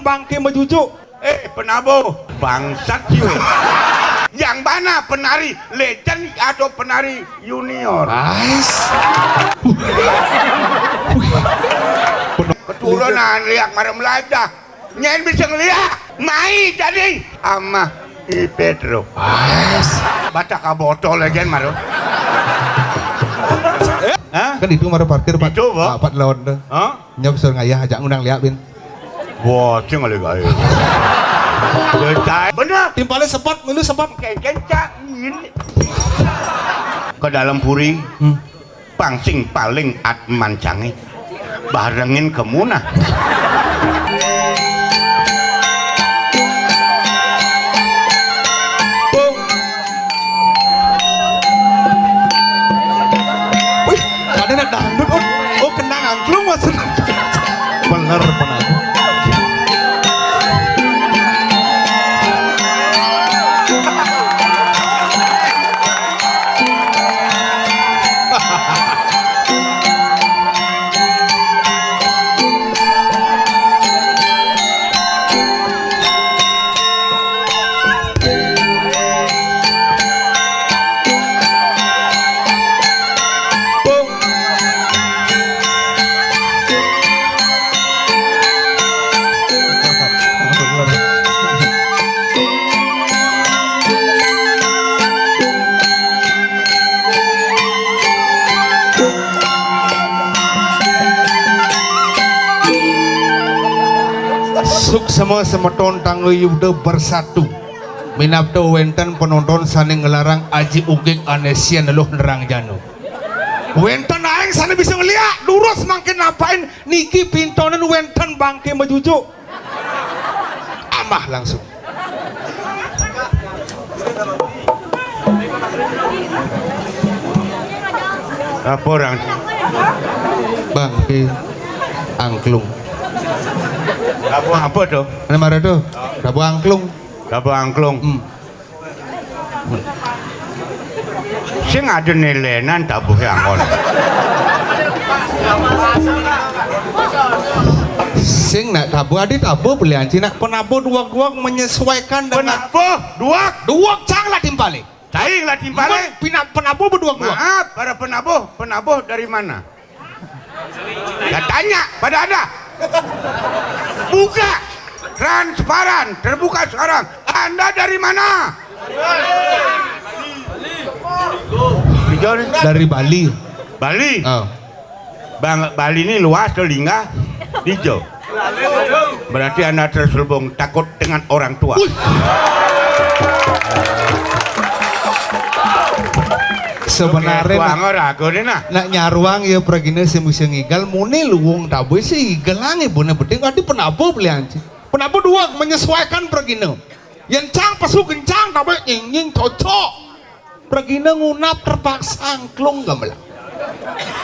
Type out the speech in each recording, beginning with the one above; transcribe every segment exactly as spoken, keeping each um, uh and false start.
bangke majujuk. Eh, penabuh. Bangsat sih, weh. Yang mana penari legend atau penari junior? Ais. Keturunan liak mara melajah. Nyén bisa ngeliak. Mai jadi amah I Pedro. Ais. Batak kabotol lagi mara. Hah? Kan itu mara parkir, Pak. Itu, Pak. Pak, Pak lawan tuh. Hah? Nyok sur ngayah ajak ngundang liak, Bin. Wah, cing kali gaé. Becai. Bener. Timpalé sepat, milu sepat. Kenceng, Cak. Ini. Ke dalam puri. Hmm. Pang sing paling at mancangé. Barengin ke munah. Wih, ada nak dangdut, oh, oh, kenang angklung maksud. Bener, bener. Suksma semeton tangga Yuda bersatu. Minab to wénten penonton sané nglarang aji ugig ané sian neluh nerang jana. Wénten aéng sané bisa ngeliak, durus mangkin nampakin niki pintonin wénten bangké majujuk. Amah langsung. Apa orang? Bangké angklung. Apa, apa tuh? Mana marah tuh? Tabuh angklung. Tabuh angklung. Hmm. Sing ada nilenan tabuh angklung. Sing nak tabuh, adi tabuh belian cina. Penabuh duak-duak menyesuaikan dengan penabuh duak. Duak cang lah timpalé. Cai lah timpalé. Pina-, penabuh berduak-duak. Maaf, para penabuh. Penabuh dari mana? Ya, tanya pada Anda. Buka. Transparan, terbuka sekarang. Anda dari mana? Dari Bali. Bali. Oh. Bang, Bali ini luas tuh, linggah. Hijau. Berarti Anda terselubung takut dengan orang tua. Sebenarnya nak nyaruang ya pragina sing bisa ngigal, muni luung tabuh sing igal angé bener beting, adi penabuh belian cina. Penabuh duak menyesuaikan pragina. Yén cang pesu kencang, tabuh nying-nying cocok. Pragina ngunap terpaksa angklung gamelan.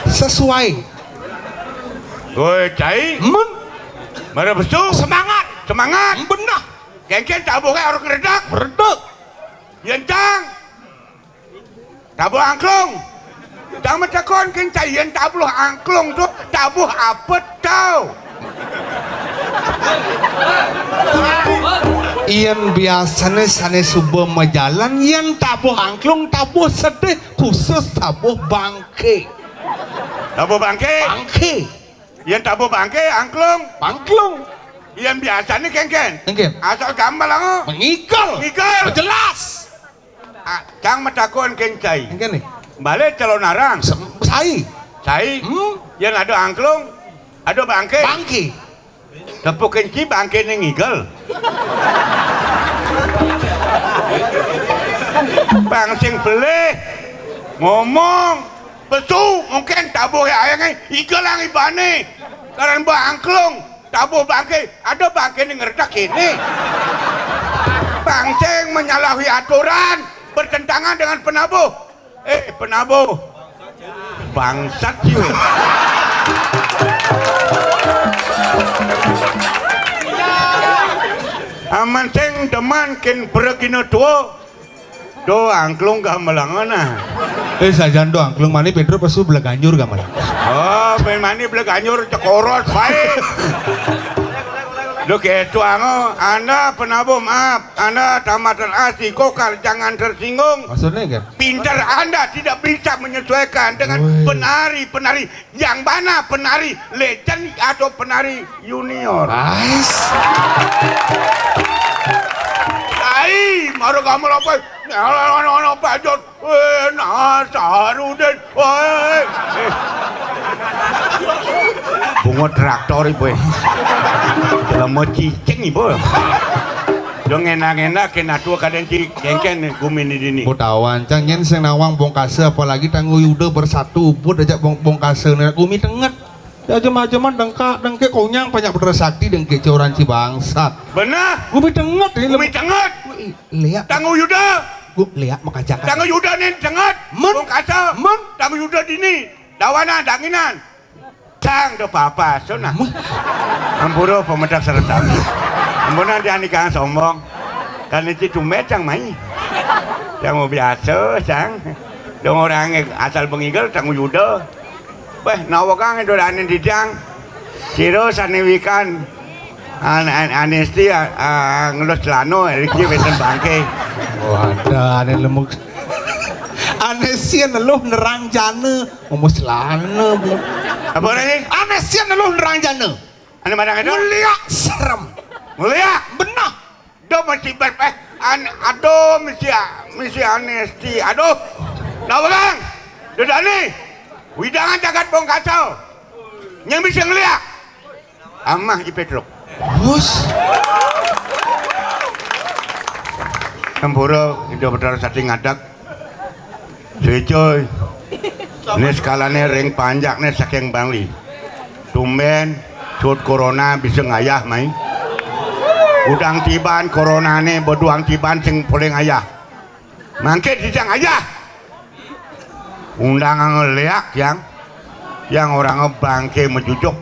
Sesuai. Woi, cai. Men. Mara pesu. Semangat. Semangat. Benah. Kéngkén tabuh kayak orang ngeredak. Ngeredak. Yén cang. Tabuh angklung. Cang matakon kén cai, yén tabuh angklung to, tabuh apa to? Yén biasané sané suba majalan, yén tabuh angklung, tabuh sedih, khusus tabuh bangké. Tabuh bangké? Bangké. Yén tabuh bangké, angklung? Angklung. Yén biasané kéngkén? Kéngkén. Asal gamelan. Mengigal. Mengigal. Jelas. Ah, cang matakon kén cai. Engké né. Bali calonarang. Sem-, sai. Sai. Hmm? Yén ada angklung, ada bangké. Bangké. Tepukin ci bangké ning ngigel. Bang sing belih ngomong, pesu mungkin tabuh ayangé igel ang ibané. Karan ba angklung. Tabuh bangké, ada bangké ning ngeredak kéné. Bang sing menyalahi aturan, bertentangan dengan penabuh. Eh, penabuh. Bangsat sih, weh. Aman sing demen kén pragina tua, do angklung gamelangan, ah. Eh, sajan do angklung mani Pedro pesu beleganjur gamelangan. Oh, main mani beleganjur cekorot baé. Lo ketuango, Anda penabung maaf, Anda tamatan asli kokar, jangan tersinggung. Maksudnya kan? Pintar Anda tidak bisa menyesuaikan dengan penari-penari yang mana, penari legend atau penari junior. Ais. Ai, maro gamel apa? Ono-ono bajot. Eh, Nasarudin. Woi. Eh. Bungo traktor iku, eh. Jelema cicing iku. Yo ngenak-enak kena tua kadang ci kengken gumi ni dini. Butawan, cang yen sing nawang Bongkase, apalagi Tanggu Yuda bersatu, ubud aja Bong-, Bongkase nek gumi tenget. Ya, jema-jema dengkak, dengke konyang, banyak bener sakti, dengke coran ci bangsat. Bener. Gumi tenget ini. Gumi tenget. Lihat. Tanggu Yuda. Gu-, lihat makajakan. Tanggu Yuda nih tenget. Men. Bongkase. Men. Tanggu Yuda dini. Dawana danginan. Cang do papa, sona. Ampura pemedak seretami. Ampura dia nikah sombong. Kan iki tumben cang mai. Cang mau biasa, cang. Dong orang asal bengigel, Tanggu Yuda. Weh, nawa kang itu dane didang. Sira sane wikan. An-, an-, anesti, ah, ah, ngelus celana, iki weten bangke. Oh, ada ane lemuk. Anesti neluh nerang jana, ngomong celana, Bu. Apa nih? Anesti neluh nerang jana. Ane marang itu? Ngeliak serem. Ngeliak? Benar. Do mesti ber-, eh, an-, aduh, mesti, mesti anesti. Aduh. Nah, Bang. Dedani. Widangan jagat Bongkase. Yang bisa ngeliak. Amah I Petruk. Bus. Tempura Indo Betara Sati ngadak. Suicoy. Ini skalane ring panjakne saking Bangli. Tumben, sut corona bisa ngayah, mai. Udang tiban coronane, beduang tiban sing paling ayah. Mangke dijang ayah. Undang ngeliak yang, yang orang bangke mejujuk.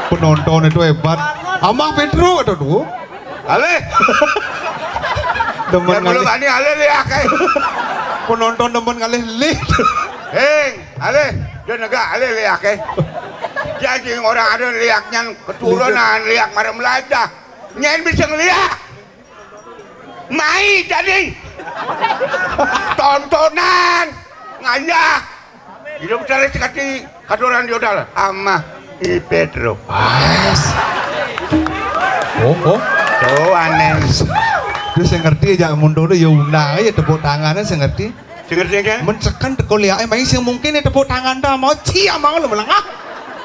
Penonton itu hebat. Amah Pedro itu tuh. Alih. Demen ya, belum ngalih. Ani alih liak, eh. Penonton demen ngalih lih. Heng, alih. Dia negak alih liak, eh. Dia sing orang ada liaknya keturunan, liak marem lajah. Nyen bisa ngeliak. Mai jadi. Tontonan. Ngayah. Hidup cari sekati katuran diodal. Amah I Pedro. Pas. Oh, oh. Tuh aneh. Terus yang ngerti aja mundur ya undang aja tepuk tangannya, saya ngerti. Sing ngerti kan? Men seken teko liake mai sing mungkin ya tepuk tangan ta mau cia mau lo melengah.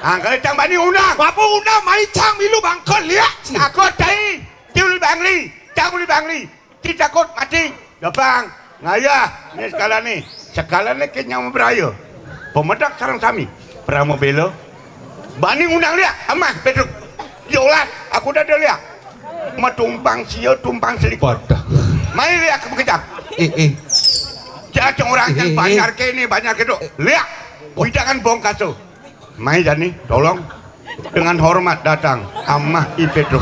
Angkel cang bani undang. Apa undang mai cang milu bangkel liak. Aku tai. Tiuli bangli. Cang uli bangli. Ci takut mati. Gabang. Ngayah. Ini sekalane. Sekalane ke nyawa beraya. Pemedak sarang sami. Pramo belo. Bani ngundang liak. Amah, Petruk. Yolah. Aku dah ada liak. Matumpang sio, tumpang selikur. Padah. Mai liak ke Bekejang. Eh, eh. Jajang orang Eh, kan eh, eh. Banyak kene, banyak kedo. Liak. Widangan Bongkase. Mai jani, tolong. Dengan hormat datang, Amah I Petruk.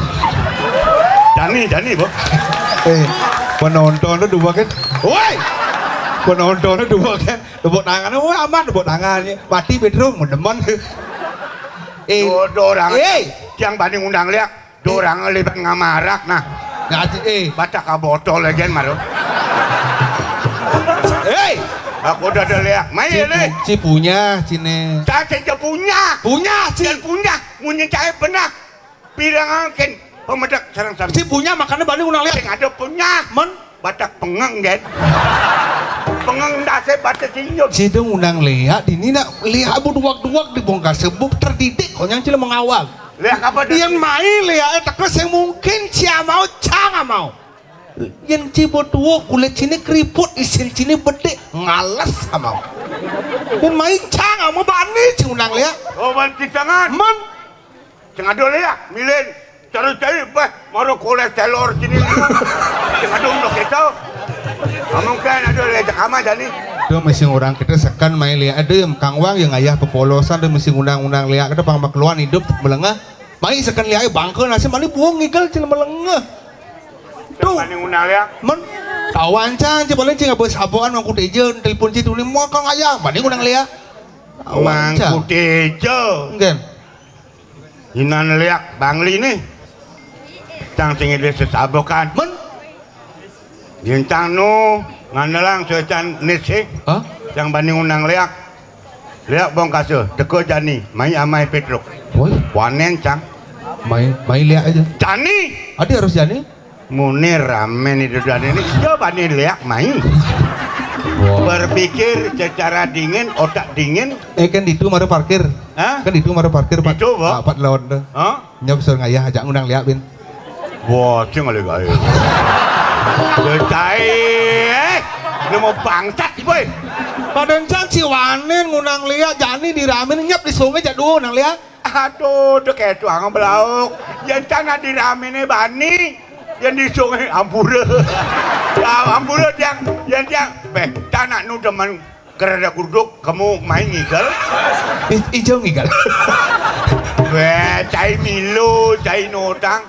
Jani, jani, Bo. Eh, penonton tu dua kan? Woi! Penonton tu dua kan? Tepuk tangan, woi, aman tepuk tangan. Mati Petruk, menemen. Eh, Dua, dua orang. Eh. Tiang banding undang liak. Dua orang lebat ngamarak, nah. Ngasih, eh. Batak ka botol lagi, maro. Hei! Aku udah ada liak. Mai Ci, ya, nih. Ci punya, cine. Cacing punya. Punya, Ci. Dan punya. Munyi cai benak. Pirang angkin. Pemedak sarang sami. Ci punya, makanya balik ulang liak. Sing ada punya. Men? Batak pengeng, gen. Pengeng dase batak sinjut. Ci dong undang liak, dini nak liak bu duak-duak di Bongkase bu terdidik, konyang cile mengawal. Liak apa dia? Yang mai liak, eh, teko sing mungkin cia mau, cang mau. Yang ci betua kulit cini keriput, isin cini bedik, ngales mau. Yang mai cang mau bani ci undang liak. Oh, balik tangan. Men. Sing ado liak, milin. Terus cari, bah, maro kolesterol sini. Sing ado udah kita. Ngomong kan ado liak cakama jani. Tuh mesti orang kita sekan mai liak ada yang kangwang yang ayah pepolosan tuh mesti undang-undang liak kita pang keluar hidup melengah. Mai sekan liak bangke nasi mani buang ngigel cina melengah. Tuh. Mani undang liak. Men, tawan cang, cuma paling cing abis aboan mangku teja telepon ci tuni mau kang ayah, mani undang liak. Tawan cang. Mangku teja. Enggak. Inan léak Bangli né. Cang sing idé sesabukan. Men? Yén cang nu ngandelang suécan nisi. Hah? Cang bani ngundang léak. Léak Bongkasa, teka jani, mai amah Pétruk. Woi. Wanén cang. Mai, mai léak aja. Jani. Adi harus jani? Muné ramé né dudonan né, iya bani léak mai. Wah. Berpikir secara dingin, otak dingin. Eh, kan ditu mara parkir. Hah? Kan ditu mara parkir, Pak. Ditu, Pak. Pak, Pak lawan tuh. Hah? Nyok sur ngayah ajak ngundang léak, bin. Wah, cing alih gaé. Cai, eh, nemu bangsat, boy. Padahal cang si wanén ngundang léak, jani di ramé nyep di sungai jadul ngundang léak. Aduh, udah kayak tuang belauk. Yén cang nak di ramé né bani. Yén di sungai ampura. Ya, ampura tiang. Yén tiang, beh, cang nak nu demen kerada gurduk, kamu main ngigel. I-, ijo ngigel. Weh, cai milu, cai nodang.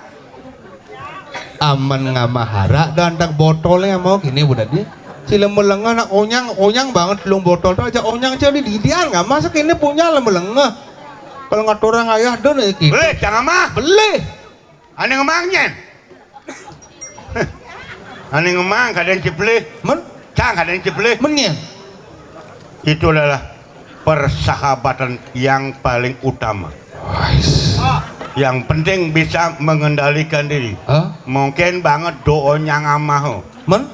Aman ngamah harak, dan tak botolnya mau gini, budak dia. Sila melengah nak onyang, onyang banget lung botol tuh aja onyang jadi didian nggak masuk ini punya lah melengah. Kalau ngatur orang ayah don ya gitu. Boleh, jangan mah. Boleh. Ané ngemang nyén. Ané ngemang kadén ciplih. Men? Cang kadén ciplih. Men nyén. Itu adalah persahabatan yang paling utama. Wais. Yang penting bisa mengendalikan diri. Hah? Mungkin banget doa nyang amah. Men?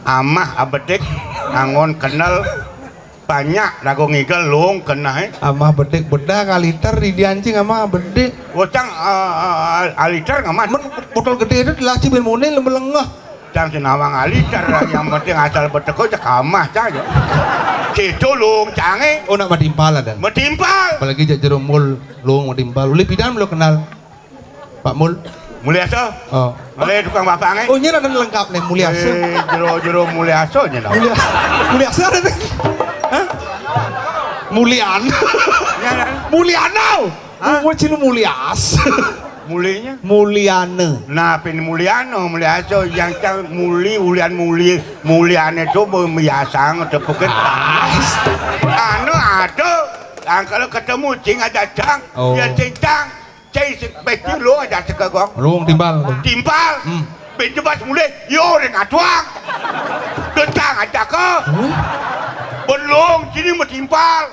Amah abedik, anggon kenal, banyak rago ngigel lung keneh. Amah bedik bedah kaliter di diancing amah bedik. Gocang, eh, eh, aliter ngaman. Men botol gedé itu laci bin muné lemelengah. Cang sinawang aliter, yang penting asal beteko cek amah cang. Situ lung cangé. Oh, nak matimpal ada. Matimpal. Apalagi jak jero mul lung matimpal. Ulih pidan belum kenal. Pak Mul. Mulyasa. Oh. Oleh tukang bapakné. Oh, nyén ada lengkap nih, Mulyasa. Eh, jero-jero Mulyasa nyén. Mulyasa. Mulyasa ada nih. Hah? Mulian. Nyén ada. Muliano. Hah? Gua cina Mulyas. Mulinya? Muliana. Nah, pin Muliano, Mulyasa yang cang muli, ulian muli, Muliane tuh biasa ngetepukin. Ah. Anu ada, yang kalau ketemu cing aja cang, oh. Ya cing cang. Cai si beti lu aja cekegong. Lu wong timpal. Timpal. Hmm. Beti bas mulih, yo ring atuang. Dentang aja ke. Hmm? Belum, sini mau timpal.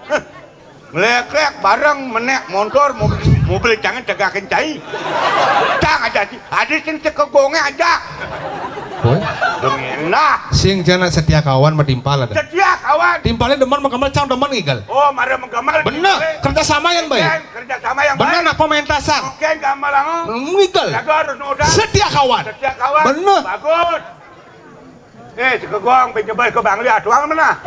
Heh. Ngelek-lek bareng menek montor mobil, mobil jangan tegakin cai. Cang aja ci. Adi sing cekegongnya aja. Boy. Dong enak. Sing jana setia kawan mah timpal ada. Setia kawan. Timpalnya demen menggambar cang demen ngigel. Oh, mara menggambar. Bener. Kerja sama yang baik. Kerja sama yang bener baik. Nak pementasan. Oke, gambar lango. Ngigel. Jaga harus noda. Setia kawan. Setia kawan. Bener. Bagus. Eh, sekegong penjebas ke Bangli atuang mana?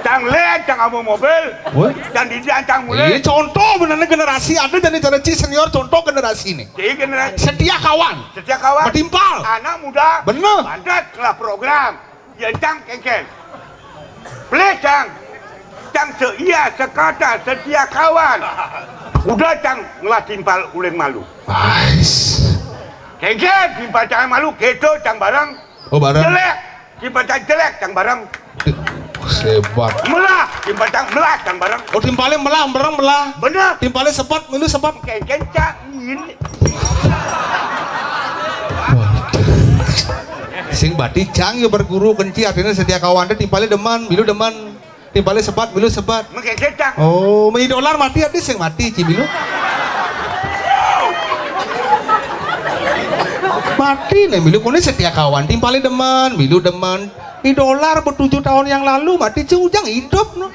Cang lén, cang ambo mobil. Woi. Cang didian, cang mulai. Iya, contoh benernya generasi ada dan cara ci senior contoh generasi ini. Jadi generasi. Setia kawan. Setia kawan. Metimpal. Anak muda. Bener. Bantet kelah program. Ya, cang kengkeng. Pelih, cang. Cang seia, sekata, setia kawan. Udah, cang ngelah timpal uling malu. Ais. Kengkeng, timpal cang malu, keto, cang bareng. Oh, bareng. Jelek, timpal cang jelek, cang bareng. Sebat. Melah, timpal cang melah, cang bareng. Oh, timpalnya melah, bareng melah. Bener. Timpalnya sebat, milu sebat. Kengkeng, cang. Ini. Waduh. Sing bati cang ya berguru kenci artinya setia kawan deh timpalnya deman, milu deman. Timpalnya sebat, milu sebat. Mengkecek cang. Oh, meni dolar mati ada sing mati ci milu. Mati nih milu kone setia kawan timpalnya deman, milu deman. Ini dolar bertujuh tahun yang lalu mati ci ujang hidup no.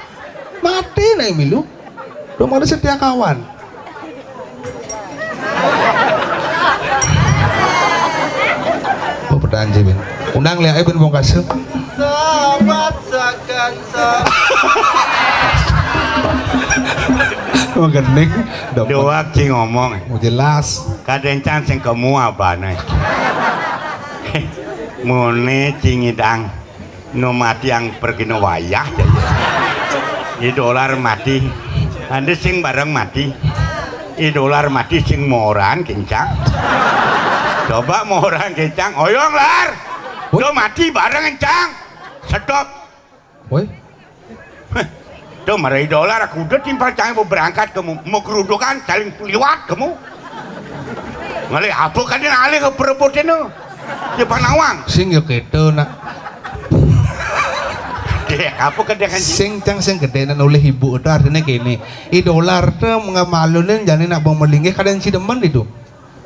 Mati nih milu. Dong ada setia kawan. Oh, pertanyaan Jibin. Undang lihat Ibin Bongkasem. Sahabat sakan sa- Magening. Doak ci ngomong. Mau jelas. Kadencang sing kemu abane. Mone cingidang. No mati yang pergi no wayah. Idolar mati. Anda sing bareng mati. Idolar mati sing moran kencang. Coba moran kencang. Oyong lar. Lo mati bareng kencang. Stop. Woi. Tuh, mara I Dolar, aku udah timpal cang berangkat kamu, mau gerudukan, saling liwat kamu. Ngalih apa kadén alih ke perebutnya? Ci Panawang. Sing ya kéto, nak. Dék, apa kadén kan? Sing cang sing gedénan oleh ibu itu artinya gini. I Dolar tuh ngamalunin jani nak bang melinggih kadén si demen itu.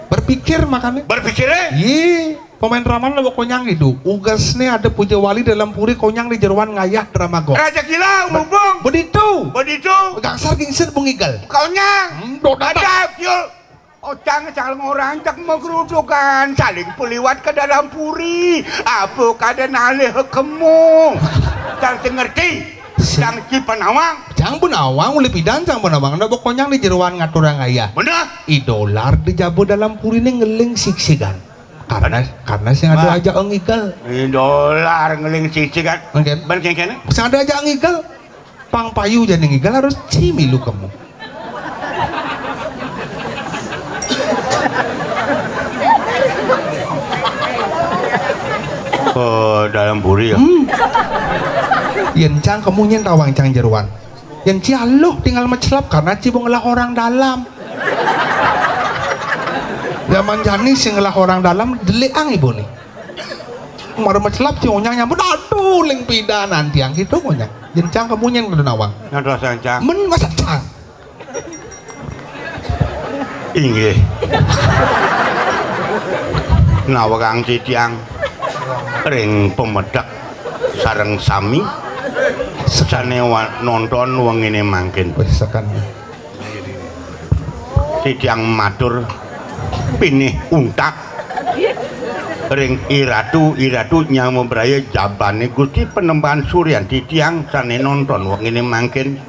Berpikir makanya. Berpikirnya? Iya, pemain drama lo konyang itu. Ugas nih ada puja wali dalam puri konyang di jeruan ngayah drama go. Raja gila, ngubung. Beditu. Beditu. Gangsar gingsir bungigal. Konyang. Hmm, dodot. Ada, kiul. Ocang saling orang cak mau gerudukan, saling peliwat ke dalam puri. Apa kadén alih kemu? Cang sing ngerti. Cang Ci Panawang. Cang Panawang, ulih pidan Cang Panawang. Ndak konyang di jeruan ngaturang ayah. Bener. I Dolar di jaba dalam puri ini ngeling siksikan. Karena, karena sing ada aja ngigal. I Dolar ngeling siksikan. Mungkin. Ban kéngkén? Sing ada aja ngigal. Pang payu jani ngigal harus ci milu kamu. Oh, dalam puri ya? Hmm. Yén cang kamu nyén tawang cang jeruan. Yén ci aluh tinggal mecelap karena ci bang ngelah orang dalam. Zaman jani sing ngelah orang dalam, delik ang ibu nih. Mara mecelap ci onyang nyambut, aduh, ling pidanan tiang gitu onyang. Yén cang kamu nyén kudu nawang. Nyatos cang. Men masa cang. Inggih. Nawang titiang ring pemedek sareng sami sané wa-, nonton wenginé mangkin. Wis seken. Titiang matur pinih untak ring Iratu, Iratu nyama braya jabané Gusti Penemban Suryan titiang sané nonton wenginé mangkin.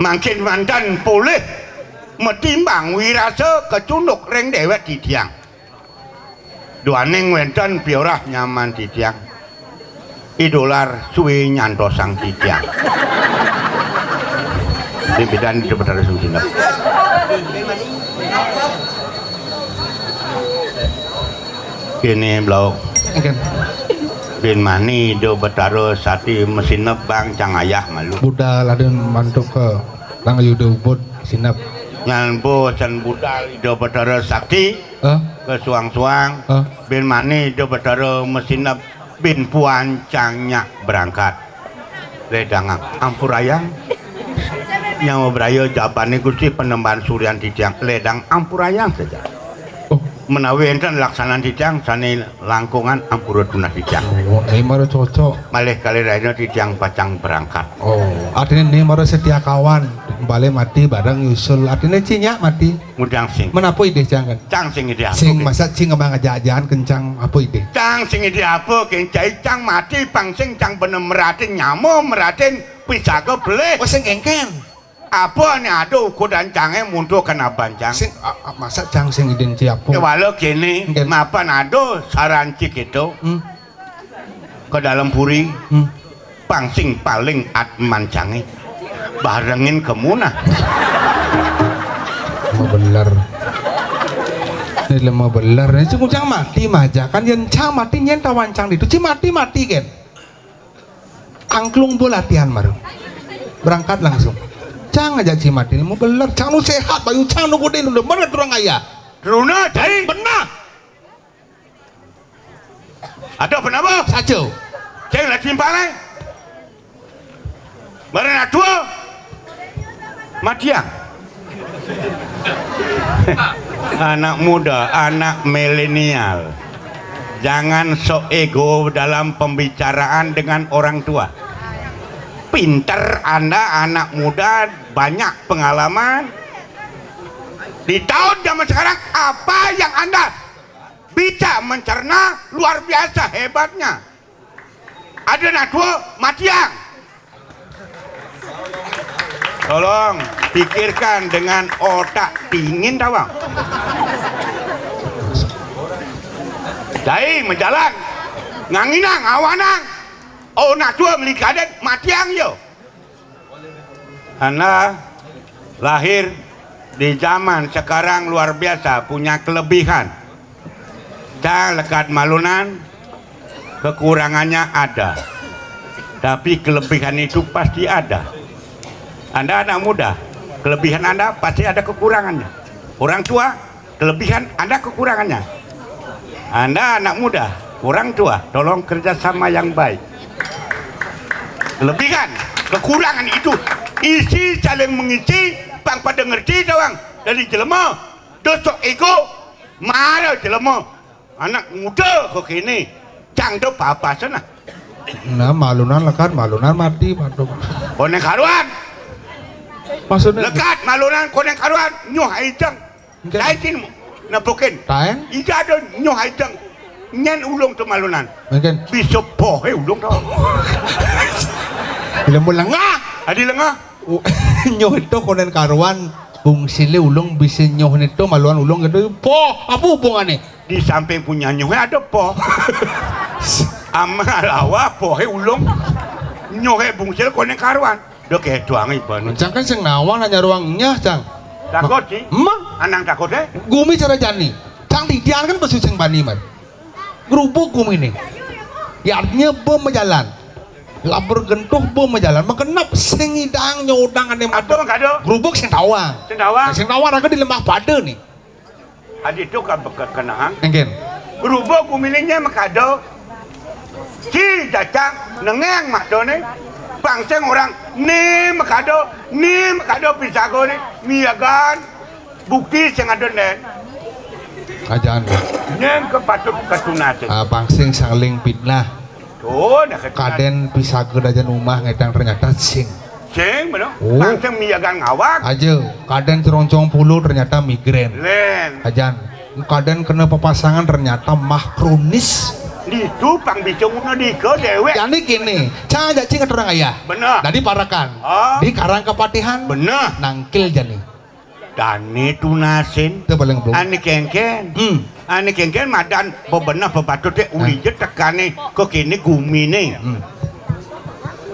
Mangkin manten polih matimbang wirasa kacunduk ring déwék titiang. Duaning wénten piorah nyaman titiang. I Dolar suwé nyantosang titiang. Pimpinan Ida Betara Sumsinep. Kéné, Blauk. Nggih. Bin mani Ida Betara Sakti masinep bang cang ayah malu. Budal ada mantuk ke Rang Yuda Ubud sinep. Nyan bosan budal Ida Betara Sakti. Eh? Kesuang-suang. Eh? Bin mani Ida Betara masinep bin puan cang nyak berangkat. Ledangang ampurayang. Nyama braya jabané Gusti Penemban Suryan titiang. Ledang ampurayang saja. Oh. Menawi énten laksanan titiang sané langkungan ampura tunah titiang. Oh, eh, mara cocok. Malih kalih rahina titiang pacang berangkat. Oh, artinya ini mara setia kawan. Balik mati bareng nyusul. Artinya ci nyak mati. Ngudang sing. Menapa idih cang kan? Cang sing idih apa? Sing masa cing ngembang aja-ajaan kencang apa idih? Cang sing idih apa kencai cang mati pang sing cang bener meratin nyama meratin pisaga pelih. Oh, sing kéngkén. Apa né ada ukudan cangé muntuh kena bancang? Sing, a, a, masa cang sing idin ci apa? Kéwala kéné, nggih, mapan ada saran ci kéto. Hmm. Ke dalam puri. Hmm. Pang sing paling atman cangé. Barengin kemunah. Lemah beler. Ini lemah beler. Ini sing cang mati majakan. Yén cang mati nyén tawan cang ditu. Ci mati-mati kén. Angklung bo latihan baru. Berangkat langsung. Cang aja ci mati ini mau beler. Cang nu sehat, bayu cang nu gudé nu demen turang ayah. Runa, cai. Benar. Ada apa napa? Saja. Cai lagi simpang, eh. Bareng atua. Matiang. Anak muda, anak milenial. Jangan sok ego dalam pembicaraan dengan orang tua. Pinter Anda, anak muda, banyak pengalaman. Di tahun zaman sekarang, apa yang Anda bisa mencerna luar biasa hebatnya. Ada nak tua, matiang. Tolong pikirkan dengan otak dingin, tawang. Dai menjalan, nganginang, awanang. Oh, nak tua melikadet, matiang yo. Anda lahir di zaman sekarang luar biasa, punya kelebihan. Cang lekad malunan, kekurangannya ada. Tapi kelebihan itu pasti ada. Anda anak muda, kelebihan Anda pasti ada kekurangannya. Orang tua, kelebihan Anda kekurangannya. Anda anak muda, orang tua, tolong kerjasama yang baik. Kelebihan, kekurangan itu isi saling mengisi, pang pada ngerti tawang. Dari jelema, dosok ego, mara jelema. Anak muda kok kini, cang do papa sana. Nah, malunan lekat, malunan mati, madu. Koneng karuan. Maksudnya? Lekat, malunan, koneng karuan, nyoh aijeng. Mungkin. Daikin, nepukin. Taen? Ija do nyoh aijeng. Nyen ulung tu malunan. Mungkin. Bisa pohe ulung tu. Ilmu lengah. Adi lengah. U-, nyoh itu konen karuan, bungsile ulung bisa nyoh itu maluan ulung gitu. Poh, apa hubungannya? Di samping punya nyohe ada poh. Ama lawa pohe ulung. Nyohe bungsil konen karuan. Do ketuang iban. Cang kan sing nawang nanya ruangnya, Cang. Takut sih. Emang? Anang takut eh? Gumi cara jani. Cang tidian kan besu sing bani man. Gerubuk gumi nih. Ya artinya bom jalan. Labur gentuh bom jalan. Makenap sing idang nyodang ane madu. Apa kado? Gerubuk sing tawang. Sing tawang. Sing tawang raga di lembah pada nih. Adi tu ka beket kenang. Enggen. Berhubung gumilinya makado. Si jacang nengeng makdo ni. Pangseng orang ni makado, ni makado pisago ni. Miagan bukti sing ada nen. Ajaan. Nen kepatut ketunasin. Ah, pangseng saling fitnah. Tuh, dah ketunasin. Kaden pisaga dajan umah ngedang ternyata sing. Sing, bener. Oh. Pangseng miagan ngawak. Aja, kaden ceroncong puluh ternyata migrain. Len. Ajan. Kaden kena papasangan ternyata mah kronis. Ditu pang bisa guna dika dewek. Jadi gini, cang aja cing orang ayah. Bener. Tadi parakan. Oh. Di Karang Kepatihan. Bener. Nangkil jani. Dane tunasin. Itu paling belum. Ane kengken. Hmm. Ane kengken madan bebenah bebatut dek uli je tekane ke kene gumine. Hmm.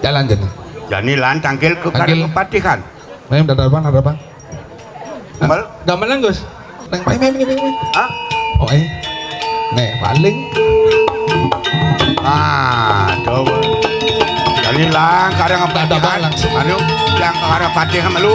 Jalan jani. Jani lan tangkil ke Karang Kepatihan. Main dada bang, dada bang. Gamelan, Gus. Neng, main, main, main, main. Hah? Oh, eh. Nih, paling. Ah, coba. Jani lang Karang Kepatihan. Dada bang langsung. Anu, yang Karang Kepatihan malu.